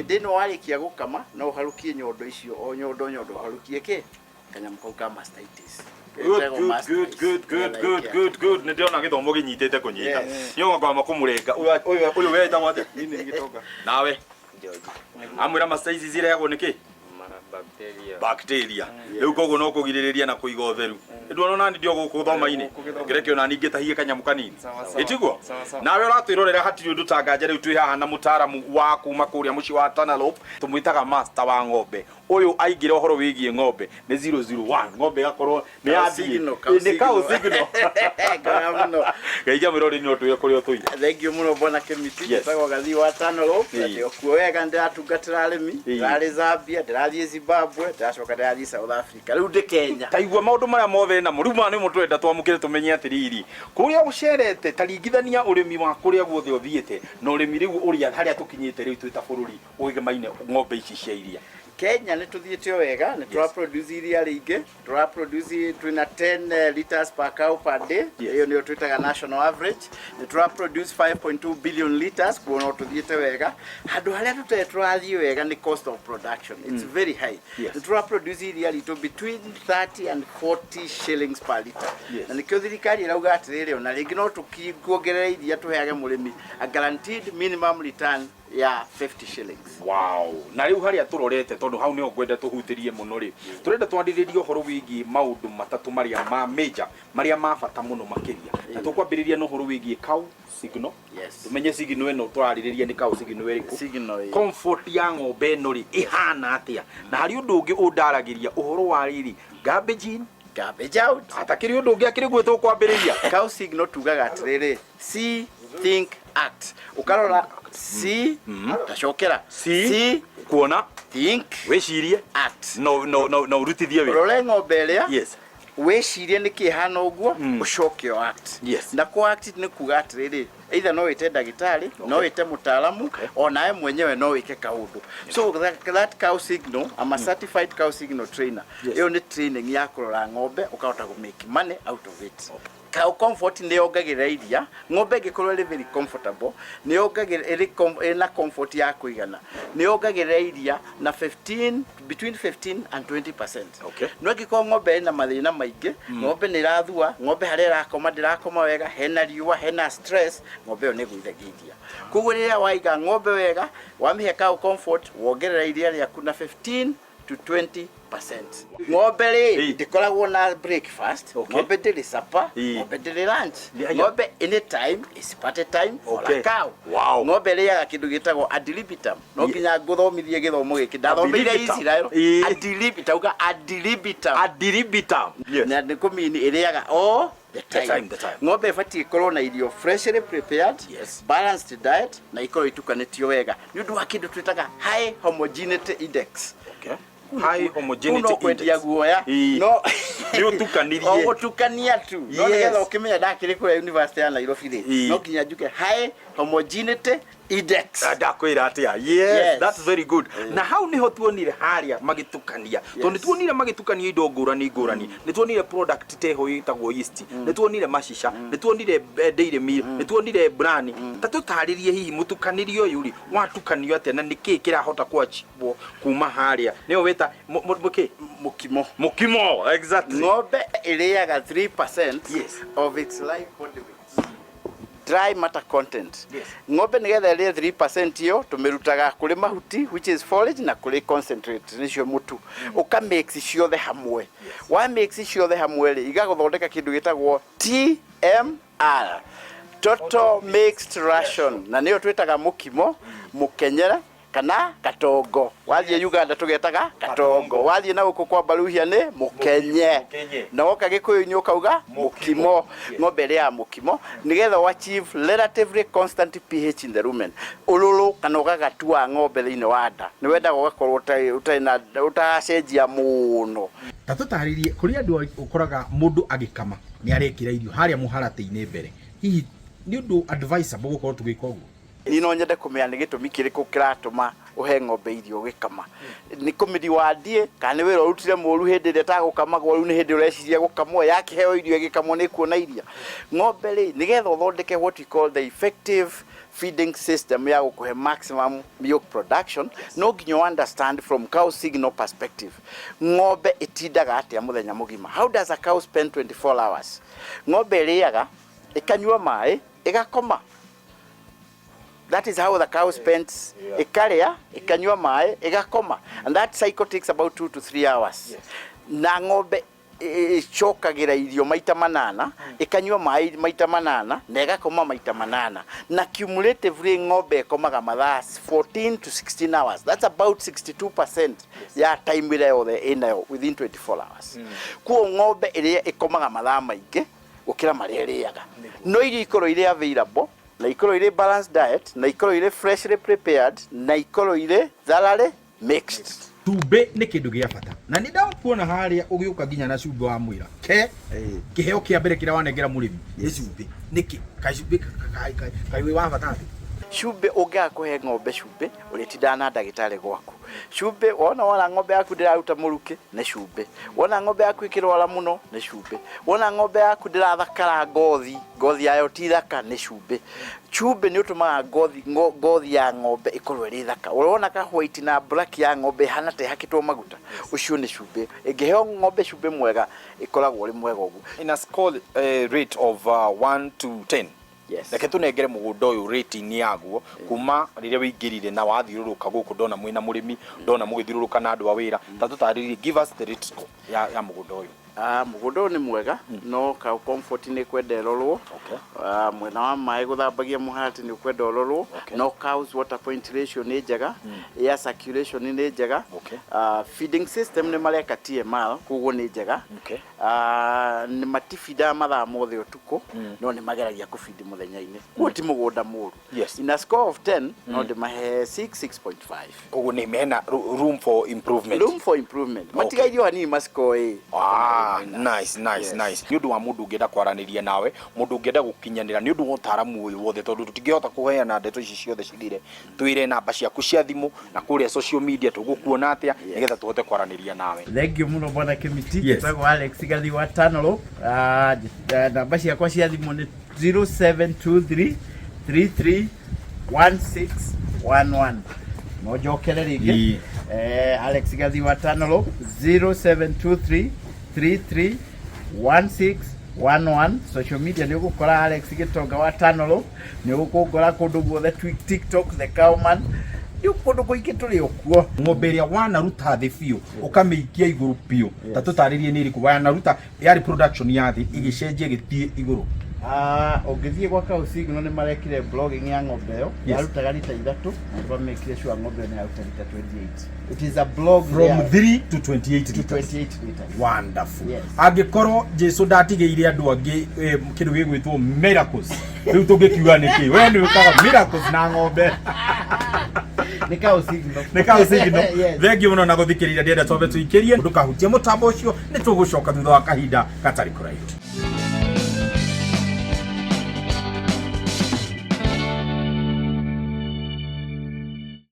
Hĩndĩ ĩno warĩkia gũkama, no ũharũkie nyondo icio, o nyondo nyondo ũharũkie kĩ kanyamũ kau ka mastitis. Good, Getagwo good, good, mastitis. good, good, Nĩgetha good, ĩkĩa. good, good. Nĩ ndĩrona gĩthomo gĩnyitĩte kũnyita. Yes. Nĩ ũgwamba kũmũrenga. Ũyũ ũyũ ũyũ wetagwo atĩa? Niĩ nĩ gĩtonga. Nawe. George. Amwĩra mastitis irehagwo nĩ kĩ? Mara bacteria. Bacteria. Rĩu koguo no kũgirĩrĩria na kũiga ũtheru. Nĩ nani ndio gũkũ thoma-inĩ. Gũkũ gĩthomo. Kĩreke ona ningĩ tahie kanyamũ kanini. Sawa, sawa. Ĩtiguo? Sawa, sawa. Nawe ũratwĩrorera hatirĩ ũndũ tanganja rĩu twĩ haha na mũtaaramu wa kuma kũrĩa mũciĩ wa Tanalop tũmwĩtaga master wa ng'ombe. Ũyũ aingĩra ũhoro wĩgiĩ ng'ombe nĩ 001 ng'ombe ĩgakorwo nĩ Cow yathiĩ. signal, cow Ĩ, nĩ cow signal. signal. Ngara mũno. Geithia mwĩroreri no twĩre kũrĩa ũtũire. Thank you mũno bwana Kĩmiti. Yes. Njĩtagwo Gathii wa Tanalo. Ĩĩ. Ndĩ okuo wega, ndĩratungatĩra arĩmi. Ndĩrarĩ Zambia, ndĩrathiĩ Zimbabwe, ndĩracoka ndĩrathiĩ South Africa, rĩu ndĩ Kenya. Ta igua maũndũ marĩa mothe namo rĩu maya nĩmo tũrenda twamũkĩre tũmenye atĩrĩrĩ, kũrĩa ũcerete ta ringithania ũrĩmi wa kũrĩa guothe ũthiĩte na ũrĩmi rĩu ũrĩa harĩa tũkinyĩte rĩu twĩ ta bũrũri ũgĩmaine ng'ombe ici cia iria. Kenya nĩ tũthiĩte o wega, nĩ tũra produce iria rĩingĩ, tũra produce twĩna 10 liters per cow per day. Ĩyo nĩyo twĩtaga national average. Nĩ tũra produce 5.2 billion liters, kuo no tũthiĩte wega. Handũ harĩa tũtarĩ tũrathiĩ wega nĩ cost of production, it's very high. Nĩ tũra produce iria ritũ between 30 and 40 shillings per liter. Na nĩkĩo thirikari ĩrauga atĩrĩrĩ, ona rĩngĩ no tũkuongerera iria, tũheage mũrĩmi a guaranteed minimum return ya 50 shillings. Wow. Na rĩu harĩa tũrorete, tondũ hau nĩho ngwenda tũhutĩrie mũno rĩ, tũrenda twarĩrĩrie ũhoro wĩgiĩ maũndũ matatũ marĩa ma major, marĩa ma bata mũno makĩria, na tũkwambĩrĩria na ũhoro wĩgiĩ cow signal. Tũmenye signal ĩno tũrarĩrĩria nĩ cow signal ĩrĩkũ. Signal ĩyo. Comfort ya ng'ombe ĩno rĩ, ĩhana atĩa? Na harĩ ũndũ ũngĩ ũndaragĩria ũhoro wa rĩrĩ, garbage in, garbage out. Atakĩrĩ ũndũ ũngĩ akĩrĩ guo tũkwambĩrĩria. Cow signal tugaga atĩrĩrĩ, see, think, act. Ũkarora see, tacokera. See, see, kuona, think, wĩcirie, act. No no no no ũrutithie wĩra. Rore ng'ombe ĩrĩa. Wĩcirie nĩkĩ ĩhana ũguo, ũcoke o act. Na kũ act nĩ kuga atĩrĩrĩ, either no wĩte ndagĩtarĩ, no wĩte mũtaaramu, o nawe mwenyewe no wĩke kaũndũ. So that cow signal, I'm a certified cow signal trainer. Ĩyo nĩ training ya kũrora ng'ombe ũkahota gũ make money out of it. Cow comfort nĩ yongagĩrĩra iria. Ng'ombe ĩngĩkorwo ĩrĩ very comfortable, nĩ yongagĩrĩra, ĩrĩ na comfort ya kũigana, nĩ yongagĩrĩra iria na 15, between 15 and 20%. No ĩngĩkorwo ng'ombe ĩna mathĩna maingĩ, ng'ombe nĩ ĩrathua, ng'ombe harĩa ĩrakoma ndĩrakoma wega, hena riũa, hena stress, ng'ombe ĩyo nĩ ĩgũithagia iria. Koguo rĩrĩa waiga ng'ombe wega, wamĩhe cow comfort, wongerera iria rĩaku na 15 to 20%. Ng'ombe rĩ, ndĩkoragwo na breakfast, ng'ombe ndĩrĩ supper, ng'ombe ndĩrĩ lunch. Ng'ombe anytime is party time for a cow. Ng'ombe ĩrĩaga kĩndũ gĩtagwo ad libitum. No nginya ngũthomithie gĩthomo gĩkĩ ndathomeire Ad libitum. Israel. Ad libitum, tauga ad libitum. Ad libitum. Na nĩ kũmini ĩrĩaga all the The time. time, the time. Ng'ombe ĩbatiĩ ĩkorwo na irio freshly prepared, balanced diet, na ikorwo itukanĩtio wega nĩ ũndũ wa kĩndũ twĩtaga high homogeneity index. High homogeneity Kũu no kwendia index. guoya. No Nĩ ũtukanirie. O gũtukania tu. No nĩgetha ũkĩmenya ndakĩrĩ kũrĩa University ya Nairobi rĩ, no nginya njuke high homogeneity index. Ndakwĩra atĩa? Yes, that's very good. Na hau niho tuonire harĩa magĩtukania, tondũ nĩ tuonire magĩtukania indo ngũrani ngũrani. Nĩ tuonire product ta ĩho ĩtagwo yeast, nĩ tuonire macica, nĩ tuonire dairy meal, nĩ tuonire bran. Ta tũtarĩrie hihi mũtukanĩrie ũyũ rĩ, watukanio atĩa na nĩkĩĩ kĩrahota kwachibwo kuma harĩa nĩyo wĩta mũkĩ? Mũkimo. Mũkimo, exactly. Ng'ombe ĩrĩaga 3% of its live body weight, dry matter content. Ng'ombe nĩgetha ĩrĩe 3% ĩyo, tũmĩrutaga kũrĩ mahuti, which is forage, na kũrĩ concentrate, nĩcio mũtu. Ũka mix ciothe hamwe. Wa mix ciothe hamwe rĩ, igagũthondeka kĩndũ gĩtagwo TMR, total mixed ration, na nĩyo twĩtaga mũkimo, mũkenyera kana katongo. Wathiĩ Uganda tũgetaga katongo, wathiĩ na gũkũ kwa Baruhia nĩ mũkenye, na woka Gĩkũyũ-inĩ ũkauga mũkimo. Ng'ombe ĩrĩaga mũkimo nĩgetha ũ achieve relatively constant pH in the rumen. Ũrũrũ kana ũgagatu wa ng'ombe thĩinĩ wa nda nĩ wendaga ũgakorwo ũtarĩ na ũtaracenjia mũno. Ta tũtarĩrie, kũrĩ andũ ũkoraga mũndũ agĩkama nĩ arekĩra irio harĩa mũharatĩ-inĩ mbere, hihi nĩ ũndũ advisable gũkorwo tũgĩka ũguo? Niĩ no nyende kũmenya nĩ gĩtũmi kĩrĩkũ kĩratũma ũhe ng'ombe irio ũgĩkama. Nĩ kũmĩriwandie kana nĩ wĩra ũrutire mũru hĩndĩ ĩrĩa ĩtagũkamagwo, rĩu nĩ hĩndĩ ũreciria gũkamwo, yakĩheo irio ĩgĩkamwo nĩ ĩkuona iria? Ng'ombe rĩ, nĩgetha ũthondeke what we call the effective Feeding system ya gũkũhe maximum milk production, no nginya ũ understand from cow signal perspective ng'ombe ĩtindaga atĩa mũthenya mũgima. How does a cow spend 24 hours? Ng'ombe ĩrĩaga, ĩkanyua maĩ, ĩgakoma. That is how the cow spends. Ĩkarĩa, ĩkanyua maĩ, ĩgakoma, and that cycle takes about 2 to 3 hours. Na ng'ombe ĩcokagĩra irio maita 8, ĩkanyua maĩ maita 8, na ĩgakoma maita 8. Na cumulatively ng'ombe ĩkomaga mathaa 14 to 16 hours. That's about 62% ya time ĩrĩa yothe ĩnayo within 24 hours. Kuo ng'ombe ĩrĩa ĩkomaga mathaa maingĩ gũkĩra marĩa ĩrĩaga, no irio ikorwo irĩ available, na ikorwo irĩ balanced diet, na ikorwo irĩ freshly prepared, na ikorwo irĩ thoroughly mixed. Cumbĩ nĩ kĩndũ gĩa bata, na nĩ ndakuona harĩa ũgĩũka nginya na cumbĩ wa mwĩra ke kĩheo kĩa mbere kĩrĩa wanengera mũrĩmi nĩ cumbĩ. Nĩkĩ kaĩ cumbĩ kaĩ wĩ wa bata atĩ? Cumbĩ, ũngĩaga kũhe ng'ombe cumbĩ, ũrĩtindaga na ndagĩtarĩ gwaku. Cumbĩ, wona ng'ombe yaku ndĩraruta mũrukĩ, nĩ cumbĩ. Wona ng'ombe yaku ĩkĩrwara mũno, nĩ cumbĩ. Wona ng'ombe yaku ndĩrathakara, ngothi yayo ti thaka, nĩ cumbĩ. Cumbĩ nĩ ũtũmaga ngothi ya ng'ombe ĩkorwo ĩrĩ thaka. Ũrona ka white na black ya ng'ombe ĩhana ta ĩhakĩtwo maguta, ũcio nĩ cumbĩ. Ĩngĩheo ng'ombe cumbĩ mwega, ĩkoragwo ũrĩ mwega ũguo. In a score rate of 1 to 10, reke tũnengere mũgũnda ũyũ rating yaguo kuma rĩrĩa wĩingĩrire na wathiũrũrũka gũkũ. Ndona mwĩna mũrĩmi, ndona mũgĩthiũrũrũka na andũ a wĩra. Ta tũtarĩrie, give us the rate score ya mũgũnda ũyũ. Ah, mũgũnda ũyũ nĩ mwega, no cow comfort nĩ kwenda ĩrorwo. Ah, mwena wa maĩ gũthambagia mũharatĩ nĩ ũkwenda ũrorwo. No cows water point ratio nĩ njega, air circulation nĩ njega. Ah, feeding system nĩ mareka TMR, koguo nĩ njega. Ah, nĩ matifindaga mathaa mothe ũtukũ, no nĩ mageragia kũbindi mũthenya-inĩ, koguo ti mũgũnda mũru. In a score of 10, no ndĩmahe 6, 6.5. Koguo nĩ mena room for improvement. Room for improvement, matigairio hanini mascore A. Ah, nice. Nice. Nĩ ũndũ wa mũndũ ũngĩenda kwaranĩria nawe, mũndũ ũngĩenda gũkinyanĩra nĩ ũndũ wa ũtaaramu ũyũ wothe, tondũ tũtingĩhota kũheana ndeto ici ciothe cithire, twĩre namba ciaku cia thimũ na kũrĩa social media tũgũkuona atĩa, nĩgetha tũhote kwaranĩria nawe. Thank you mũno, bwana Kĩmiti. Njĩtagwo Alex Gathi wa Tanro. Ah, namba ciakwa cia thimũ nĩ 0723 33 1611. No njokere rĩngĩ. Alex Gathi wa Tanro, 0723 33 1611. Social media nĩ ũgũkora Alex Gĩtonga wa Tanro, nĩ ũgũkũngora kũndũ guothe, TikTok the Cowman, rĩu kũndũ kũingĩ tũrĩ o kuo. Ng'ombe ĩrĩa wanaruta thĩ biũ ũkamĩikia igũrũ biũ, ta tũtarĩrie nĩ ĩrĩkũ wanaruta yarĩ production ya thĩ ĩgĩcenjia ĩgĩthiĩ igũrũ? Ah, ũngĩthiĩ gwa Cow Signal nĩ marekire blogging ya ng'ombe ĩyo. Yarutaga rita 3, na twamĩkire sure ng'ombe ĩyo nĩ yaruta rita 28. It is a blog From there. 3 to 28 to liters. 28 liters. Wonderful. Yes. Angĩkorwo Jesu ndatigĩire andũ angĩ kĩndũ gĩgwĩtwo miracles, rĩu tũngĩkiuga nĩkĩ? We nĩ wĩkaga miracles na ng'ombe. Nĩ Cow Signal. Nĩ Cow Signal. Yes. Thengiũ mũno na gũthikĩrĩria. Ndĩrenda twambe tũikĩrie, ndũkahutie mũtambo ũcio, nĩ tũgũcoka thutha wa kahinda gatarĩ kũraihu.